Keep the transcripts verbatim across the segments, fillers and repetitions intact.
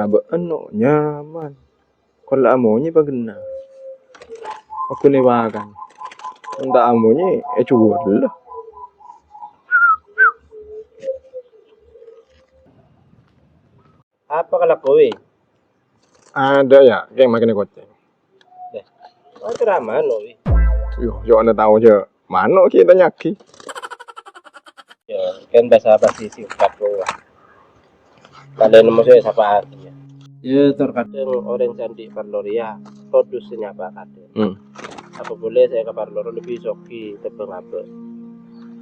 Bâ'ân nyaman. Kolla amonyè paghenna. Aku nèwakan. Enta amonyè èjhuwâl. Apa kalako, Wi? Ada ya, kayak makan kucing. Deh, wajar aman, Wi. Yo, yo, anda tahu aja. Mano kita nyaki. Ya, kan bahasa basi singkat, Wi. Kalian mau saya sapa artinya? Ya, terkadang orang cantik parlo ya, kodus nyapa kadang. Hmm. Apa boleh saya ke parlo lebih sogi tebang apa?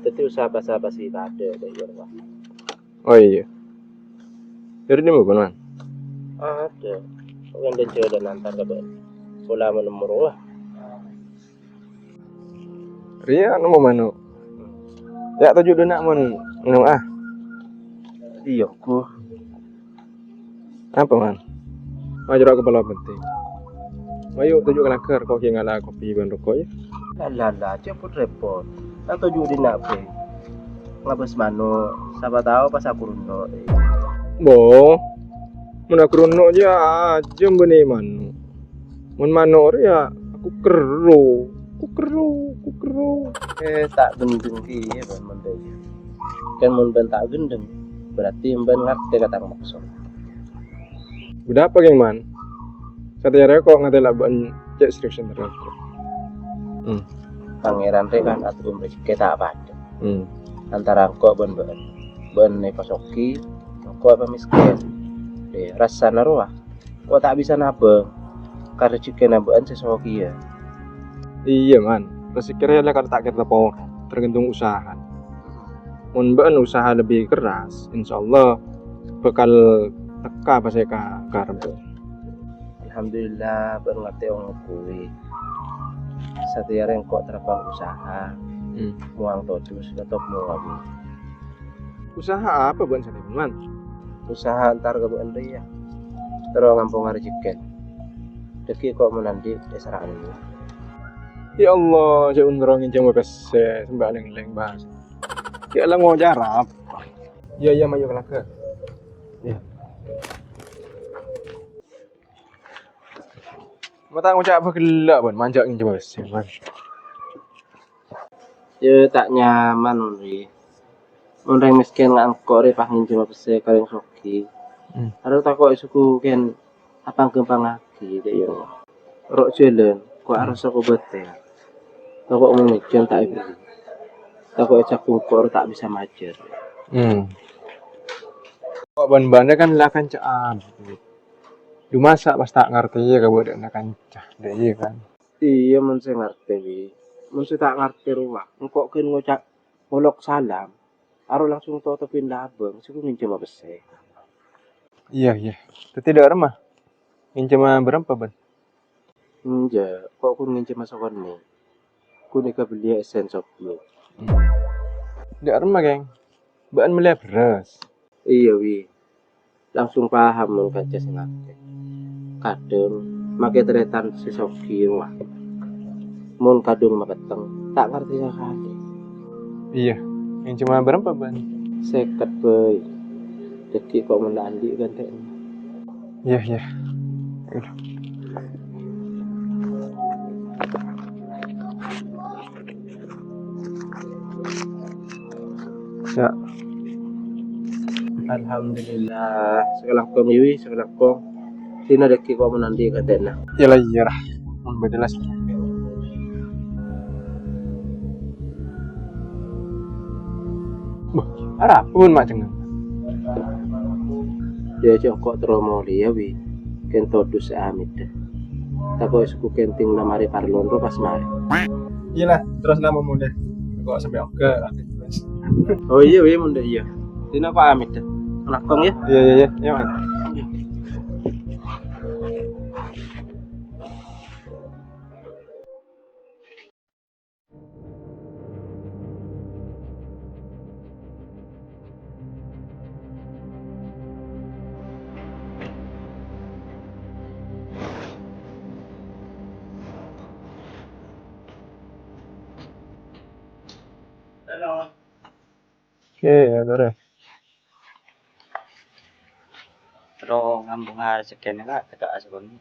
Jadi usah basa-basi kadang, deh, ya, Pak. Oh iya. Jadi ini bukan, Man? Ada. Kan dia jalan antar ke Bali. Pola menemur, wah. Ria nemu mano. Ya, tuju dulu nak, Man. Nemu, ah. Iya, ku. Apa, Man? Majra kepala penting. Ayo, tuju ke langgar, kok kayak ngala kopi ban rokok, ya? Lah, lah, lah, aja pun repot. Atau juga di nak, Bey. Ngabas mano, siapa tahu pas aku rundo, eh. Bo, mun aku rundo aja, aja bani mano. Mun mano, ya, aku kero, aku kero, aku kero. Eh, tak gendeng, iya, ban, ban, Bey. Kan mun ban tak gendeng, berarti ban ngerti kata maksud. Bâdâ apa, Kèng Man? Satèya rèya kok ngatèla bâ'ân cè' seriusan terros. Hmm. Pangèran rè kan atur rejhekkè ta' padâ. Hmm. Antara engko' bân bâ'ân. Bâ'ân èpasogi, engko' èpamèskèn. Dè, rassana rowa. Engko' ta' bisa nabâng ka rejhekkèna bâ'ân sè sogiyâ. Iyâ, Man. Rejhekkè rèya la kar-, ta' kèra pon, tergantung usaha. Mon bâ'ân usaha lebbi kerras, insyaallah bhâkal tekka pas èkakarep. Alhamdulillah, bâ'ân ngartè ongghu kuwi. Satèya rèya engko' terapang usaha, hmm, mowang todus, tetep mowang. Usaha apa bâ'ân satèya, Man? Usaha entar ka bâ'ân rèya. Terro ngamponga rejhekkèn. Dhâggi' ko' mon andi' èsara'an. Ya Allah, jhâ' unrong ngènjhâm pèssè, sembah lèng-lèng, Bang. Ya Allah, ngocarap. Iyâ, iyâ, mayu ka langgar. Iyâ. Mata ngoca' apa ghellâ', Bân? Manja' ngènjhâm pèssè, Bân. Yâ, ta' nyaman, Wi. Mon rèng mèskèn nga' engko' rè pas ngènjhâm pèssè ka rèng soghi. Hmm. Aro tako' è soghi kèn apa ghâmpangaghi, dâ' iyâ. Ro' jhâlân, ko' arosa ko' bâtèr. Tako' mon ngènjhâm ta' èberri'. Tako' ècak bungko' ro' ta' bisa majâr. Hmm. Ko' bân-bân kan la kanca'an. Dumasa pas ta' ngartèya kabâdâ'ânna kanca, dâ' iyâ kan? Iyâ, mon sè ngartè, Wi. Mon sè ta' ngartè rowa, engko' kèn ngoca' ngolok salam, aro langsung totobin labâng, sè ghun ngènjhâma pèssè. Iyâ, iyâ. Dhâddhi dâ' remma? Ngènjhâma bârâmpa, Bân? Enjâ', ko' ghun ngènjhâma sakonè'. Ghun èkabelliyâ èssèn soghi. Dâ' remma, Kèng? Bâ'ân mellèya bherrâs? Iyâ, Wi. Langsung paham mon kanca sè ngartè. Kadhâng makè tarètan sè soghi rowa. Mon kadhung mapetteng, ta' ngartè sakalè. Iyâ, ngènjhâma bârâmpa bân? Sèket bhâi. Dhâggi' ko' mon la andi' ghântèna. Iyâ, iyâ. Ya. Alhamdulillah, sakalangkong, Wi, sakalangkong. Dinah dhâggi' ko' mon andi' ghântèna. Iyâ la, iyâ, Rah. Mon bâdâ las. Bâh, arapa mon ma' cengngang? Yâ, jhâ' engko' terro molèya, Wi. Kèng todus sè amèdhâ. Tako' è soghi kèntèng la marè parlon ro pas marè. Iyâ la, terros la mon mondhâ. Kok sampè' oghâ, terros. Oh iyâ, Wi, mondhâ iyâ. Dinah ko' amèdhâ. Sakalangkong yâ. Iyâ, iyâ, iyâ. Iyâ, Man. Oke, ya, udah deh. Toro' ngambhungnga rejhekkèna, Ka', ka' sakonè'.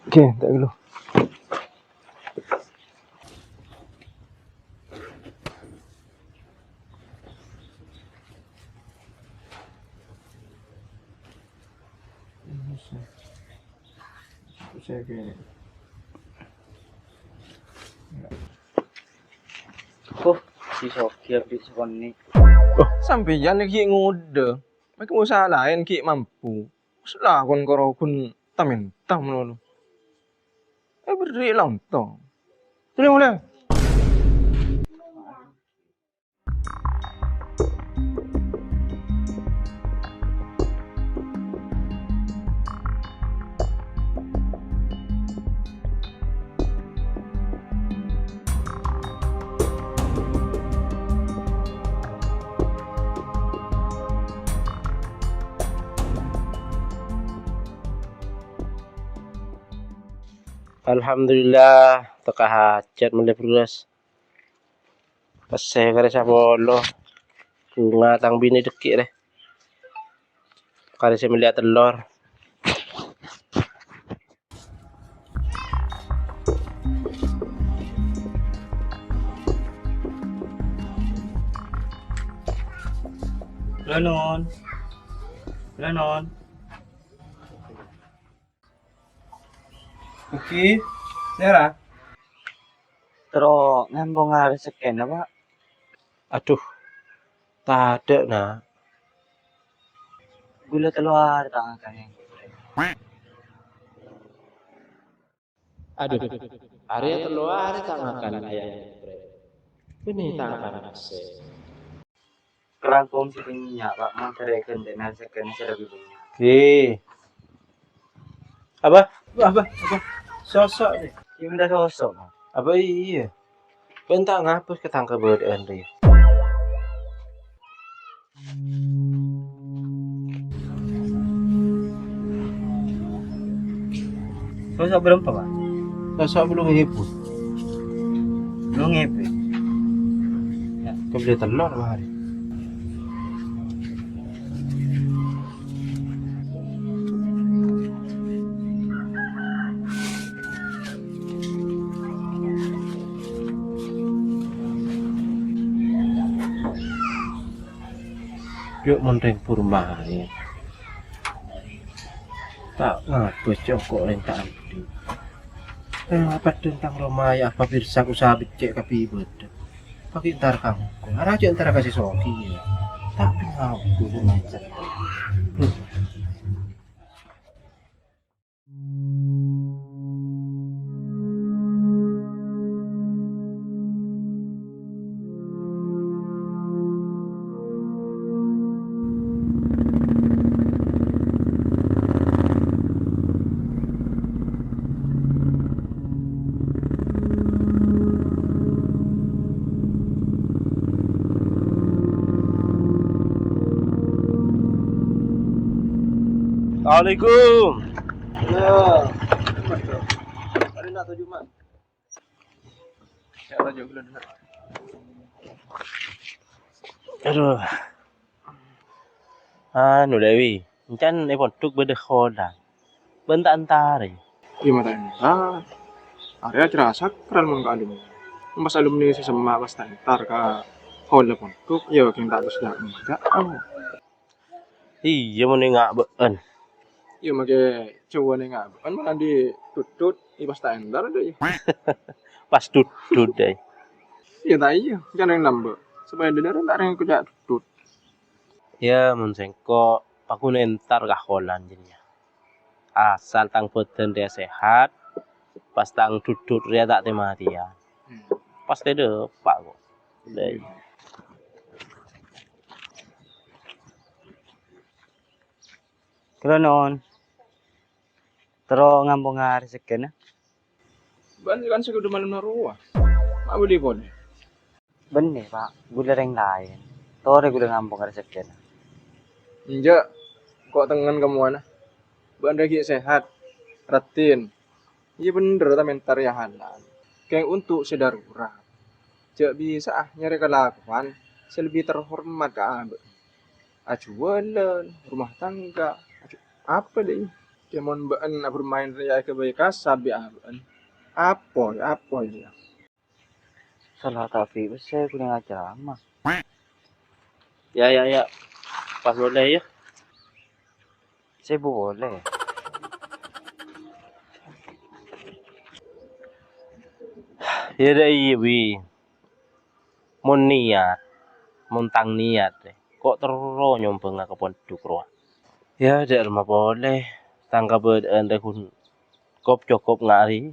Oke, tak dulu. Huh, si Sogi abit sakonè'. Oh, sampèyan ghi' ngodâ. Mèkè usaha laèn ghi' mampu. Selakon karo ghun ta-mènta malolo. Eh, berri' lontong. Tolè molè. Alhamdulillah, teka hajat mellè bherrâs. Pèssè karè sapolo. Bhunga tang binè dâgghi' rè. Karè sè mellèya tellor. Kula nuwun. Kula nuwun. Oke, sèra? Terro ngambhungnga rejhekkèna, Pa'. Adhu, tadâ', Na'. Ghulâ tello arè ta' ngakan. Adhu, arèya tello arè ta' ngakan, Ayah. Bânnè ta' ngakan pèssè. Kerangkong sè bânnya', Pa', mon karè ghântèna rejhekkèna sè lebbi bânnya'. Oke. Apa? Apa? Apa? Soso', nih. Iyâ, minta soso', Pa'. Apa iyâ? Bân ta' ngabâs ka tang kabâdâ'ân rèya. Soso' bârâmpa, Pa'? Soso' bâllung èbu. Bâllung èbu? Yâ. Kabellè tellor, Pa', arè. Yâ, mon rèng pur maèn. Ta' ngabâs cokko' rèng ta' andi'. Eh, apa dântang roma yâ, apa pirsa ku sabit cè' kabbhi bâdâ. Paghi' entar ka engko'. Ara jhâ' entar ka sè soghi, yâ. Tapi ngabâs maèn. Assalamualaikum. Halo. Mari nak tuju, Mak. Adhu. Anu, Dewi, encan è pondhuk bâdâ holang. Bân ta' entarè. Iyâ, ma' ta' entar. Arèya acara sakral mon ka alumni. Pas alumni sè semma' pas ta' entar ka holang pondhuk, iyâ, kèng ta' terros jhâ' enjâ'. Iyâ, mon enga' bâ'ân. Iyâ, makè jhâuwân enga' bâ'ân, mon andi' dudut, iyâ pas ta' entar, dâ, iyâ. Pas dudut, dâ. Iyâ, ta' iyâ, jhâ' neng nambâ'. Sopajâ dâlârân ta' rèng koca' dudut. Iyâ, mon sèngko', paghun entar ka holang jârèya. Asal tang bhâdhân rèya sehat, pas tang dudut rèya ta' tè-matèyan. Hmm. Pas tèdâ', Pa', kok. Dâ. Kula nuwun. Terro ngambhungnga rejhekkèna. Bân kan sè kodhu malem rowa. Ma' bâdâ polè? Bânnè, Pa'. Ghulâ rèng laèn. Torè ghulâ ngambhungnga rejhekkèna. Enjâ'. Ko' tengngen ka mowana. Bân rè ghi' sehat. Raddhin. Iyâ bhender ta' mentar yâ halal. Kèng untuk sè darurat. Jhâ' bisa'a nyarè kalakowan sè lebbi terhormat ka abâ'. Ajuwâlân, rumah tangga, aju-, apa dâ' iyâ? Kèmon bâ'ân abermain rèya èghâbây kasab bi' abâ'ân. Apa, apa iyâ? Sala kabbhi, sè ghun ngaca, Mas. Ya, ya, ya. Pas polè, ya. Sè polè. Ya, dâ' iyâ, Wi. Mon niat, mon tang niat, ko' terro nyombhângnga ka pondhuk rowa. Ya, dâ' remma polè, tang kabâdâ'ân rè ghun kop-cokop ngari.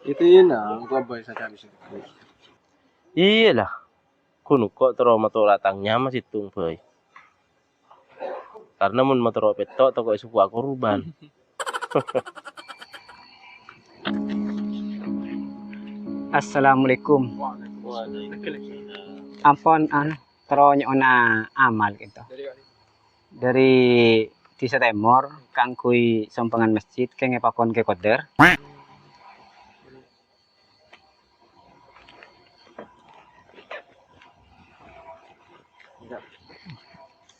Itu ina, engko' bhâi saja bisa. Iyâ la, ghun ko' terro matora tang nyama sèttong bhâi. Karena mon matora pètto', tako' èsopowa korban. Assalamualaikum. Ampon, anu, terro nyo'ona amal gitu. Dâri Dhisa Tèmor kaangghuy sombhângan masjid kèngèng èpakon Kè Koder.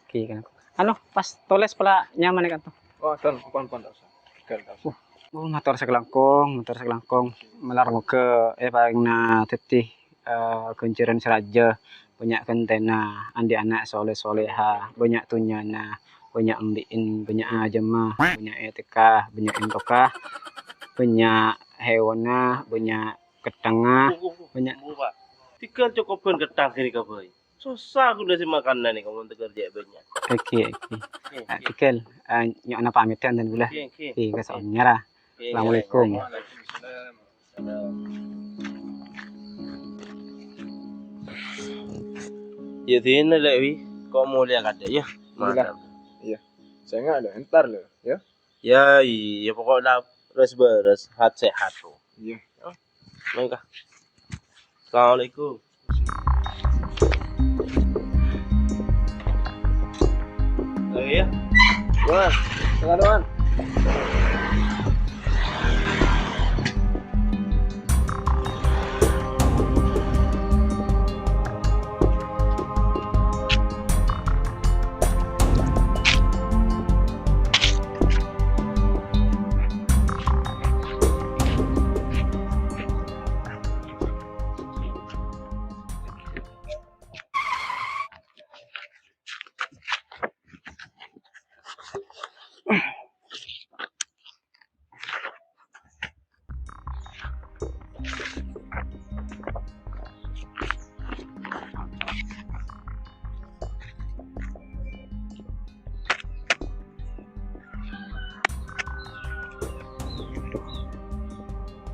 Oke, kan. Anu, pas tolès pala nyaman kan tuh. Oh, ton, pon, pon, ta' osa. Ghâl, ta' osa. Oh, mator sakalangkong, mator sakalangkong. Malar moghâ, eh, paring na dhâddhi, eh, ghânjhârân sè rajâ, bânnya' ghântèna, andi' ana' soleh-soleha, bânnya' dhunnyana, bânnya' embi'in, bânnya' ajâmma, bânnya' ètèka, bânnya' èntoka, bânnya' hèwanna, bânnya' kettangnga, bânnya'. Tèghâl cokop ghân kettang ghânèka bhâi. Sossa ghun sè makanna nèka mon tèghâl jhâ' bânnya'. Oke, oke. Oke, ah, oke. Tèghâl, ah, nyo'ona pamit ya, enten ghulâ. Oke, oke. Oke, ka saonnyara. Oke, assalamualaikum. Waalaikumsalam. Yâ, dinah, Lè', Wi. Ko' molèya kadhâ', yâ. Alhamdulillah. Mantap. Iyâ. Sènga' lho, entar lho, yâ. Yâ, iyâ, pokokna res-beres, sehat-sehat, tuh. Iyâ. Mangga. Assalamualaikum. Oh, iya. Wah, selamat.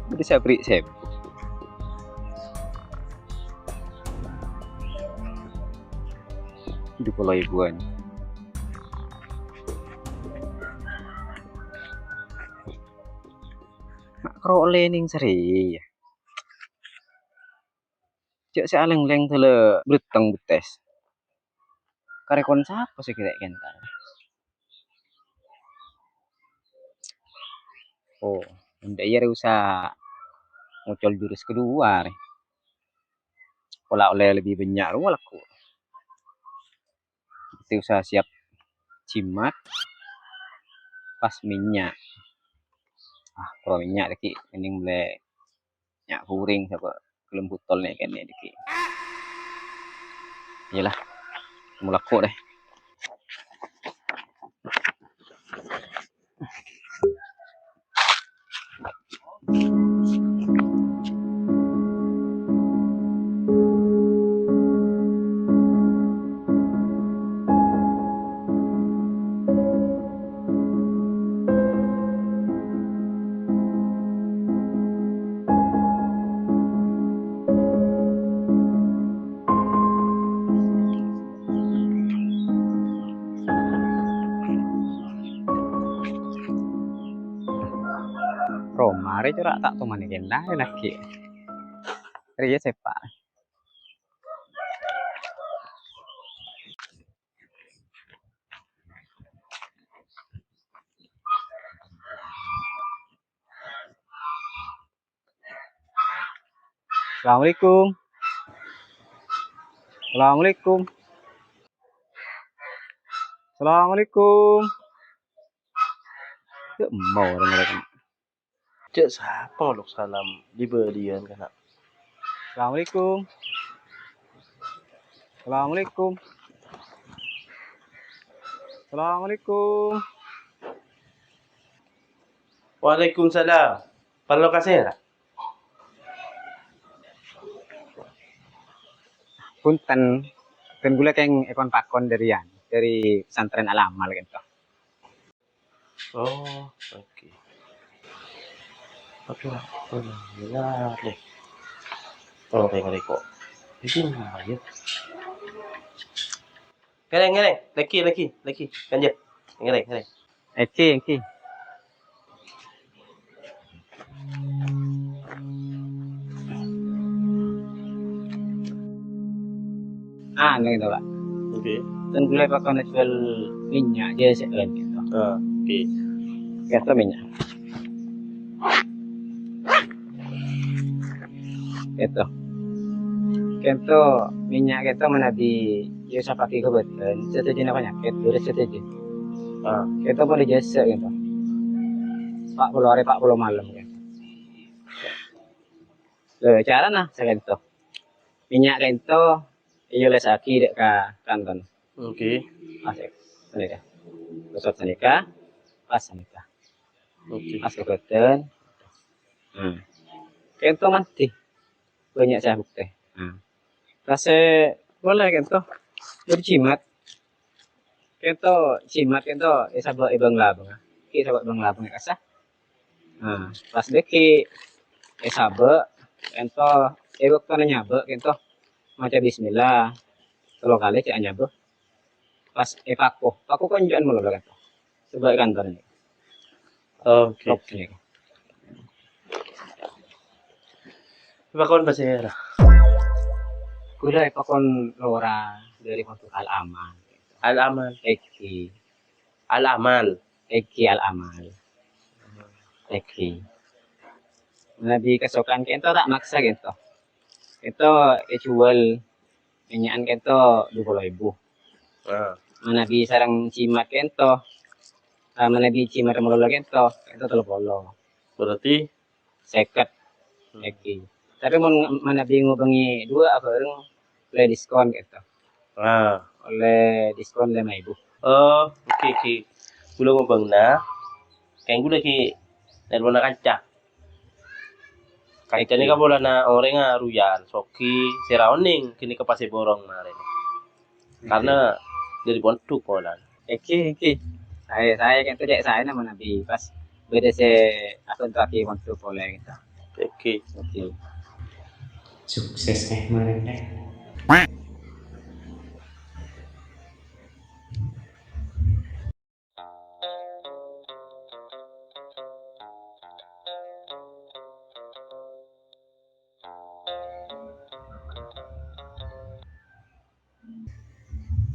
Bâdâ sabri', Sep. Dhu polo èbuwân. Ma' karo ollè nèng sarèya. Jhâ' sè alèng-lèng dâlâ bhârtèng bettès. Karè kon sapa sè ghellâ' kèntar? Oh, endâ' iyâ rè usa ngocol jurus kedua rè. Pola ollè lebbi bânnya' rowa lagghu'. Berarti usaha siap jimat, pas mènnya'. Ah, karo mènnya' dhâggi' mending mellè mènnya' gorèng sapa gelem butol nè' kènè' dhâggi'. Iyalah, molakkho' deh. Roma rè cora' ta' toman kènna' laghi'. Rèya sèpa'. Assalamualaikum. Assalamualaikum. Assalamualaikum. Ya, mau orang mereka. Cek sapa ngalok salam di balian kana'? Assalamualaikum. Assalamualaikum. Assalamualaikum. Waalaikumsalam. Parlo ka sèra? Punten, kan kaulâ kèng èkon-pakon dâri, anu, dâri pesantren Al-Amal kènto. Oh, oke. Aduh, aku bener nih. Oh, kayak ngeri kok. Ini lumayan. Ngeri, ngeri. Lagi, lagi, lagi. Lanjut. Ngeri, ngeri. Oke, oke. Ah, nggak gitu, Pak. Oke. Dan kaulâ pakon jual minyak aja sih, gitu. Ah, oke. Gitu minyak. Gitu. Kento minyak kento manabi ya sapake kabatan, setuju napa nyakit, durus setuju. Ah. Kento pun dijasa gitu. Pak puluh hari, pak puluh malam gitu. Lho, carana sakento. Minyak kento, iya lesaki dek ka kanton. Oke. Pas sanika. Gosok sanika, pas sanika. Oke. Pas kabatan. Hmm. Kento mandi. Banyak saya bukti. Hmm. Pas, eh, boleh kento. Jadi jimat. Kento jimat kento, eh, sabak ibang labang. Ki sabak ibang labang kasa. Nah, pas deki, eh, sabak, kento, eh, waktu nyabak kento. Maca bismillah. Telu kali cek nyabak. Pas èpako. Pako konco'an molo lho, kan. Coba kantor ini. Oke. Oke. Pakon bhâsa Arab. Kaulâ èpakon lora dâri Pondhuk Al-Amal. Al-Amal. Èngghi. Al-Amal. Èngghi Al-Amal. Èngghi. Manabi kasokan kento ta' maksa kento. Kento èjhuwâl Mènya'an kento dua puluh èbu. Ah. Manabi sareng jimat kento, ah, manabi jimat malolo kento, kento tello polo. Berarti? Sèket. Hmm. Èngghi. Tapi mon manabi ngobângè dua abhâreng, ollè diskon kento. Ah. Ollè diskon lèma èbu. Oh, oke, oke. Kaulâ ngobângana, kèng kaulâ ghi' nelponna kanca. Kanca nèka polana orèngnga royal, soghi, sè ra onèng ghânèka pas èborong marèna. Karna dâri pondhuk polana. Èngghi, èngghi. Saè, saè kento cè' saèna manabi pas bâdâ sè abhântoaghi pondhuk polè kento. Èngghi. Èngghi. Sukses, eh, marèna, eh.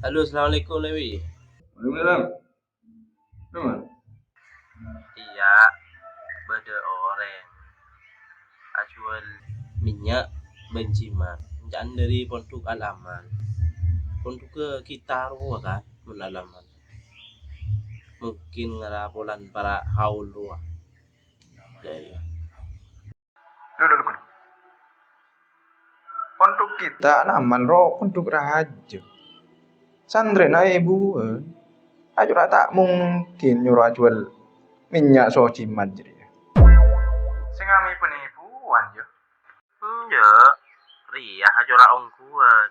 Halo, assalamualaikum, Lewi. Waalaikumsalam. Kenapa? Iyâ, bâdâ orèng ajhuwâl mènnya' bân jimat. Ca'na dâri Pondhuk Al-Amal. Pondhugghâ kita rowa, kan, mon Al-Amal. Mungkin ngara polana para' haul rowa. Iyâ, iyâ. Lho, lho, lho, lho. Pondhuk kita Al-Amal ro pondhuk rajâ. Santrèna èbuwân. Ajhura ta' mungkin nyoro ajhuwâl mènnya' so jimat jârèya. Sè ngamè penipuan, yâ. Enjâ', rèya ajhura ongghuwân.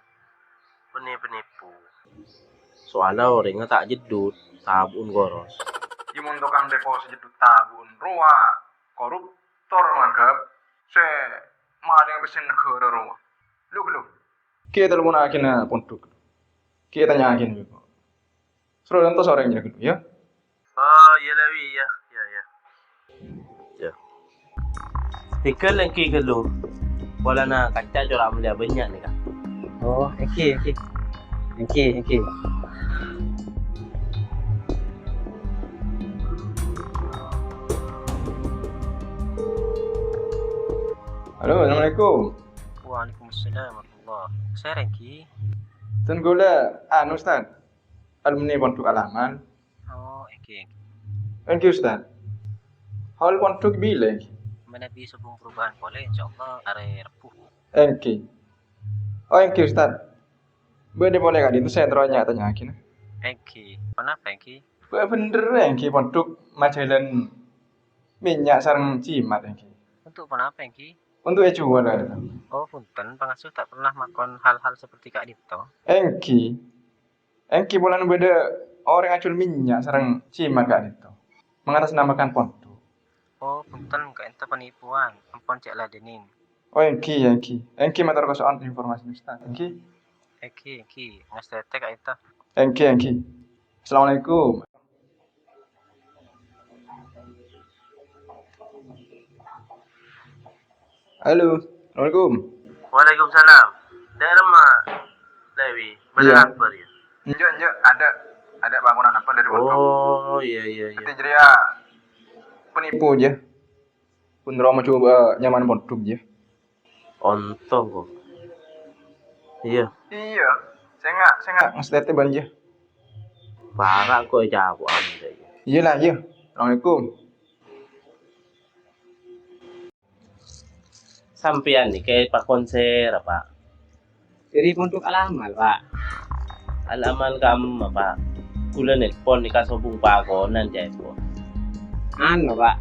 Peni-penipu. Soalna orèngnga ta' jheddhut, tabu'un koros. Yâ mon tokang depo sè jheddhut tabu'un rowa koruptor mangghâp sè malèng pèssè naghârâ rowa. Lho, lho. Kè telponnaghi na pondhuk. Kè tanya'aghi bhâko. Soro entos orèng jârèya ghâllu, yâ. Oh, iyâ, Lewi, iyâ, iyâ, iyâ. Iyâ. Tèghâl èngghi ghâllu. Polana kanca ajhura mellèya bânnya' nèka. Oh, èngghi, èngghi. Èngghi, èngghi. Halo, assalamualaikum. Waalaikumsalam warahmatullah. Sèrèng, Ki. Ten kaulâ, anu, Ustaz. Alumni Pondhuk Al-Amal. Oh, èngghi, èngghi. Èngghi, Ustaz. Haul pondhuk bilâ èngghi? Manabi sobung perubahan polè, insyaallah arè Rebbhu. Èngghi. Oh, èngghi, Ustaz. Bâdâ polè ka'dinto sè terro nya-tanya'aghi, nah. Èngghi. Ponapa èngghi? Bâ-, bhender èngghi pondhuk majhâlân mènnya' sareng jimat èngghi. Untuk ponapa èngghi? Untuk èjhuwâl ka'dinto. Oh, bhunten, pangasuh ta' pernah makon hal-hal seperti ka'dinto. Èngghi. Èngghi polana bâdâ orèng ajhuwâl mènnya' sareng jimat ka'dinto. Mengatasnamakan pondhuk. Oh, bhunten, ka'dinto penipuan. Ampon jhâ' ladhânin. Oh, èngghi, èngghi. Èngghi mator kaso'on informasi, Ustaz. Èngghi. Èngghi, èngghi. Ngastètè ka'dinto. Èngghi, èngghi. Assalamualaikum. Halo, assalamualaikum. Waalaikumsalam. Dâ'remma, Lewi? Bâdâ Iya. apa, ya? Enjâ', enjâ', ada, ada bangunan apa dari pondhuk? Oh, iya, iya, iya. Tapi jârèya penipu, jâ. Pon rowa majhubâ nyamana pondhuk, jâ. Ontong, kok. Iya. Iya, sènga', sènga' ngastètè bân, jâ. Para' kok ècapo'an, jâ. Iya lah, iya. Assalamualaikum. Sampèyan nèka èpakon sèra, Pak? Dâri Pondhuk Al-Amal, Pak. Al-Amal kamma, Pak? Kaulâ nelpon nèka sobung pakonan, ca'èpon. Anu, Pak.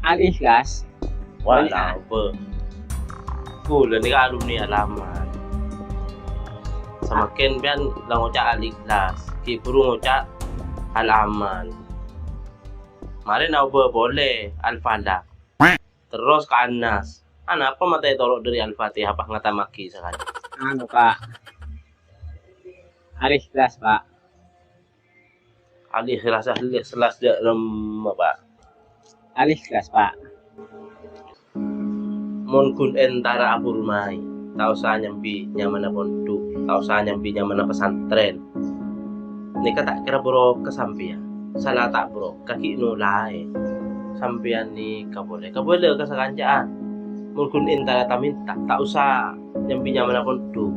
Al-Ikhlas. Wah, Banyak. Apa? Kaulâ nèka alumni Al-Amal. Samangkèn sampèyan la ngoca' Al-Ikhlas, ghi' bhuru ngoca' Al-Amal. Marè naobâ polè Al-Falaq. Terros ka An-Nas. Anapa ma' ta' ètoro' dâri Al-Fatihah pas ngatammaghi sakalè? Anu, Pak. Al-Ikhlas, Pak. Al-Ikhlas, Al-Ikhlas dâ'remma, Pak? Al-Ikhlas, Pak. Mon ghun entara abhuru maèn, ta' osa nyambi nyamana pondhuk, ta' osa nyambi nyamana pesantren. Nèka ta' kèra bhurokka sampèyan, sala ta' bhurokka ghi' nolaè. Sampèyan nèka polè kabâlâ ka sakanca'an. Mon ghun entara ta-mènta, ta' osa nyambi nyamana pondhuk.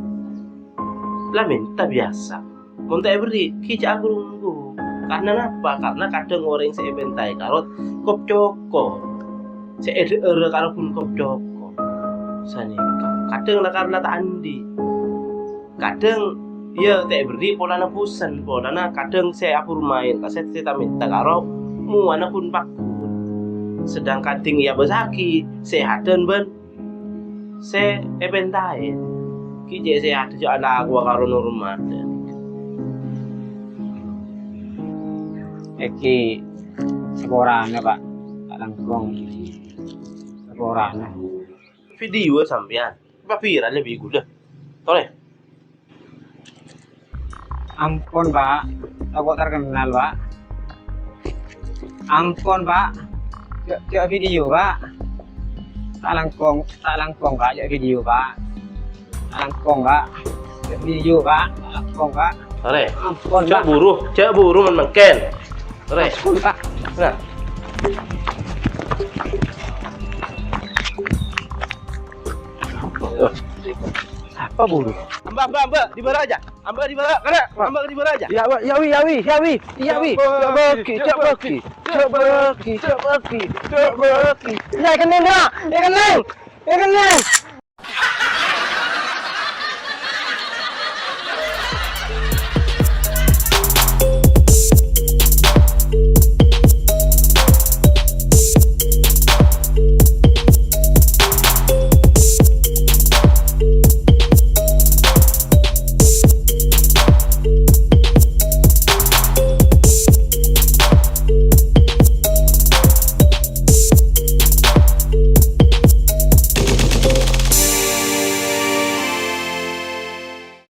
La mènta biyasa. Mon ta' èberri', ghi' jhâ' aghârunggu. Karna napa? Karna kadhâng orèng sè èpèntaè karot kop-cokop. Sè èdhâ'ârâ karot ghun kop-cokop. Sanèka. Kadhâng la karna ta' andi'. Kadhâng, iyâ, ta' èberri' polana bosen, polana kadhâng sè abhuru maèn, ka sè, sè ta-mènta karot, mowana ghun pagghun. Sedangkan dhing èabâsaghi, sèhadhân bân sè èpèntaè. Ghi' cè' sè adhâjâ alakowa karo normal. Èngghi saporana, Pak. Ta' langkong. Saporana. Video sampèyan. Apa viral lebbi kaulâ? Torè. Ampon, Pak. Toko terkenal, Pak. Ampon, Pak. Jhâ', jhâ' video, Pak. Ta' langkong, ta' langkong, Pak. Jhâ' video, Pak. Ta' langkong, Pak. Jhâ' video, Pak. Ta' langkong, Pak. Torè. Ampon, Pak. Jhâ' buru, jhâ' buru mon mangkèn. Torè. Ampon, Pak. Nah. Apa buru? Mbak, Mbak, Mbak, di mana aja? Mbak, di mana? Kena, Mbak, di mana aja? Ya, Mbak, ya, wi, ya, wi, ya, wi, ya, wi. Jhâ' bâghi, jhâ' bâghi, jhâ' bâghi, jhâ' bâghi, jhâ' bâghi. Ya, kenning, Mbak. Ya, kenning. Ya, kenning.